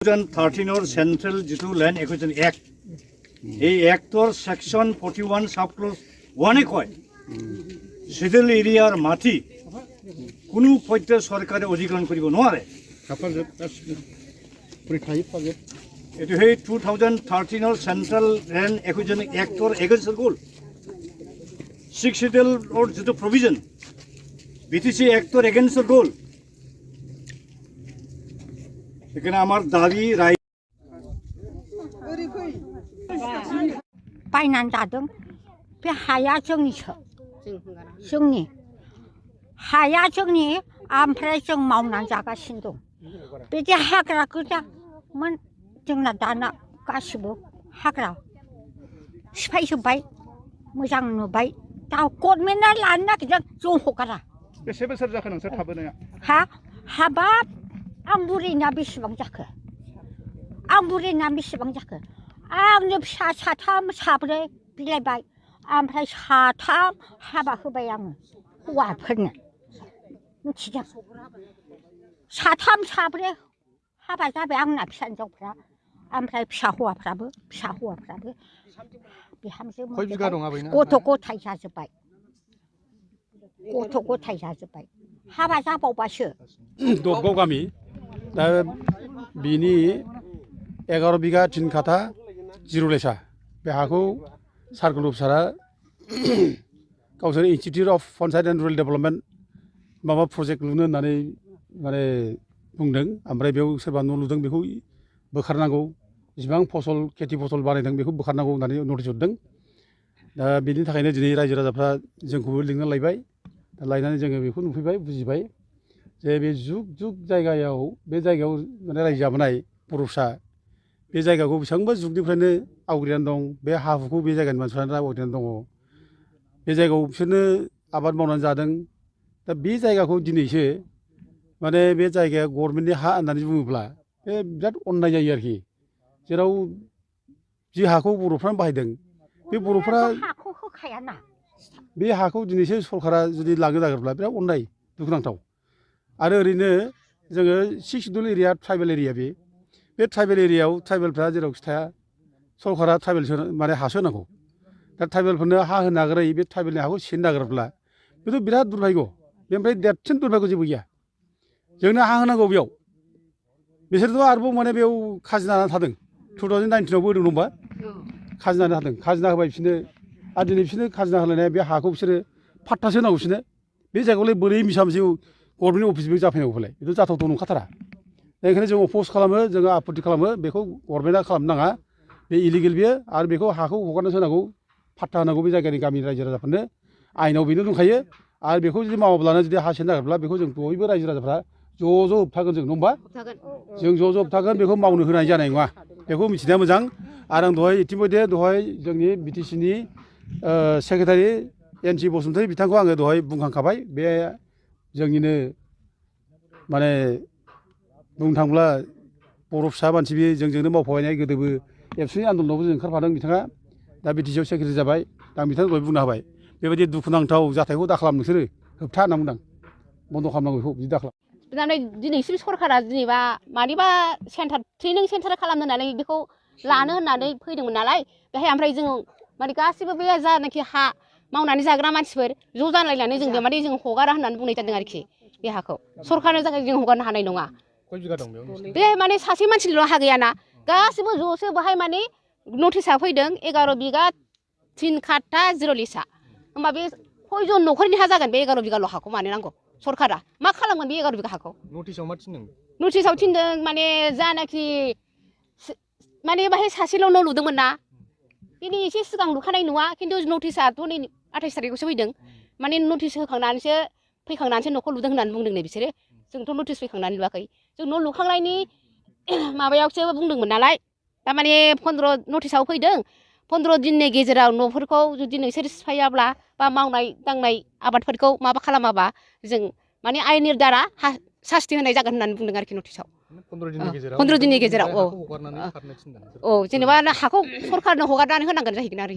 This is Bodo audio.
2013 सेंट्रल जितु लैंड एक्विजिशन एक्ट এই অ্যাক্টর সেকশন 41 সাব ক্লজ 1 কয় সিডিল এরিয়ার মাটি কোনো পর্যায়ে সরকারে অধিগ্রহণ কৰিব নোৱাৰে। এটো সেই 2013 central land acquisition act against গল সিক্স সিডিল অর যেটো প্রভিজন বিটিসি एक्टर এগেইনস্ট গল। এখানে আমার দাবি রায় बायनानै जादों बे हाया जोंनिसो जोंनि हाया जोंनि ओमफ्राय जों मावनानै जागासिनो दं। बिदि हाग्रा गोजामोन जोंना दाना गासिबो हाग्रा सिफायजोब्बाय मोजां नुबाय दा गभर्नमेन्टआ लानो नागिरदों जों हगारा। बेसे बोसोर जाखो नोंसोर थाबोनाया? हाबाब आं बुरैना बेसेबां जाखो आं बुरैना बेसेबां जाखो आंनो फिसा साथाम साब्रै बिलाइबाय ओमफ्राय साथाम हाबा होबाय आङो हौवाफोरनो मिथिदों साथाम साब्रै हाबा जाबाय आंना फिसा हिन्जावफ्रा ओमफ्राय फिसा हौवाफ्राबो बिहामजो गथ' गथाय जाजोब्बाय हाबा जाबावबासो दबगाव गामि दा बिनि 11 बिगा 3 काठा जिरुलेसा बे हाखौ सार्कल अफिसारा गावसोर institute of panchayat and rural development माबा प्रजेक्ट लुनो होननानै माने बुंदों। ओमफ्राय बेयाव सोरबा न' लुदों बेखौ बोखारनांगौ, जेसेबां फसल खेथि फसल बानायदों बेखौ बोखारनांगौ होननानै नटिस हरदों। दा बिनि थाखायनो दिनै रायजो राजाफ्रा जोंखौबो लिंना लायबाय। दा लायनानै जोङो बेखौ नुफैबाय बुजिबाय जे बे जुग जुग जायगायाव बे जायगायाव माने रायजो जाबोनाय बर'फ्रा बे जायगाखौ बेसेबांबा जुगनिफ्रायनो आवग्रिनानै दं। बे हा हुखौ बे जायगानि मानसिफ्रा आवग्रिनानै दङ। बे जायगायाव बिसोरनो आबाद मावनानै जादों। दा बे जायगाखौ दिनैसो माने बे जायगाया गभर्नमेन्टनि हा होननानै बुङोब्ला बे बिराद अन्याय जायो आरोखि। जेराव जि हाखौ बर'फ्रानो बाहायदों बे बर'फ्रा बे हाखौ दिनैसो सरकारा जुदि लांनो नागिरब्ला बिराद अन्याय दुखुनांथाव। आरो ओरैनो जोङो 6 सिडिउल एरिया ट्राइबेल एरिया बे ट्राइबेल एरियायाव ट्राइबेलफ्रा जेरावखि थाया सरकारा ट्राइबेल माने हासो होनांगौ। दा ट्राइबेलफोरनो हा होनो नागिरै बे ट्राइबेलनि हाखौ सेनो नागिरब्ला बेथ' बिराद दुर्भाग्य। बेनिफ्राय देरसिन दुर्भाग्य जेबो गैया। जोंनो हा होनांगौ बेयाव। बिसोरथ' आरोबाव माने बेयाव खाजिना होनानै थादों। 2019आवबो होदों नङा खाजिना होनानै थादों। खाजिना होबाय बिसोरनो आरो दिनै बिसोरनो खाजिना होलायनाय बे हाखौ बिसोरो फाट्टासो होनांगौ बिसोरनो। बे जायगायावलाय बोरै मिसा मिसि गभर्नमेन्ट अफिसबो जाफैनांगौ फालाय बेथ' जाथावथाव नंखाथारा। दा ओंखायनो जों अप'ज खालामो, जोङो आपत्ति खालामो। बेखौ गभर्नमेन्टआ खालामनो नाङा, बे इलिगेल बियो। आरो बेखौ हाखौ हगारनासो होनांगौ, फाट्टा होनांगौ बे जायगानि गामिनि रायजो राजाफोरनो। आइनाव बेनो दंखायो। आरो बेखौ जुदि मावाब्लानो जुदि हा सेनो नागिरब्ला बेखौ जों बयबो रायजो राजाफ्रा ज' ज' होबथागोन जों, नङा होमबा? जों ज' ज' होबथागोन, बेखौ मावनो होनाय जानाय नङा। बेखौ मिथिनाया मोजां। आरो आं दहाय इतिमध्ये जोंनि बिटिसिनि सेक्रेटारि एन.सि. बसुमतारी बिथांखौ आङो दहाय बुंखांखाबाय। बे जोंनिनो माने बुंनो थाङोब्ला बर' फिसा मानसि बे जोंजोंनो मावफाबायनाय, गोदोबो एबसुनि आन्दलनावबो जों ओंखारफादों बिथाङा। दा बिटिसिआव सेक्रेटारि जाबाय। दा आं बिथांनो दहाय बुंना होबाय बेबायदि दुखुनांथाव जाथायखौ दाखालाम नोंसोरो, होबथा होनना बुंदों। बन्द' खालामनांगौ बेखौ, बिदि दाखालाम। दिनैसिम सरकारा जेनेबा मानिबा सेन्टार ट्रेनिं सेन्टार खालामनो होननानै बेखौ लानो होननानै फैदोंमोन नालाय बेहाय ओमफ्राय जों माने गासिबो बे जानाखि हा मावनानै जाग्रा मानसिफोर ज' जालायनानै जों माने जों हगारा होननानै बुंनाय जादों आरोखि। बे हाखौ सरकारनि थाखाय जों हगारनो हानाय नङा। बे माने सासे मानसिनिल' हा गैयाना, गासिबो ज'सो बाहाय माने नटिसआ फैदों 11 बिगा 3 काठा जिरुलेसा। होमबा बे खयजन न'खरनि हा जागोन बे 11 बिगाल' हाखौ मानो नांगौ? सरकारा मा खालामगोन बे 11 बिगा हाखौ? नटिसआव मा थिनदों? नटिसआव थिनदों माने जानाखि माने बाहाय सासेल' न' लुदोंमोन ना, बिनि एसे सिगां लुखानाय नङा। खिन्थु नटिसआथ' नै 28 थारिखआवसो फैदों। माने नटिस फैखांनानैसो न'खौ लुदों होननानै बुंदों नै बिसोरो। जोंथ' नटिस फैखांनानै लुवाखै। जों न' लुखांनायनि माबायावसो बुंदोंमोन नालाय। थारमाने 15 नटिसआव फैदों। 15 दिननि गेजेराव न'फोरखौ जुदि नोंसोर सिफायाब्ला बा मावनाय दांनाय आबादफोरखौ माबा खालामाबा जों माने आयेननि दारा सास्ति होनाय जागोन होननानै बुंदों आरोखि नटिसआव। 15 दिननि गेजेराव औ जेनेबा हाखौ सरकारनो हगारनानै होनांगोन जाहैगोन आरो।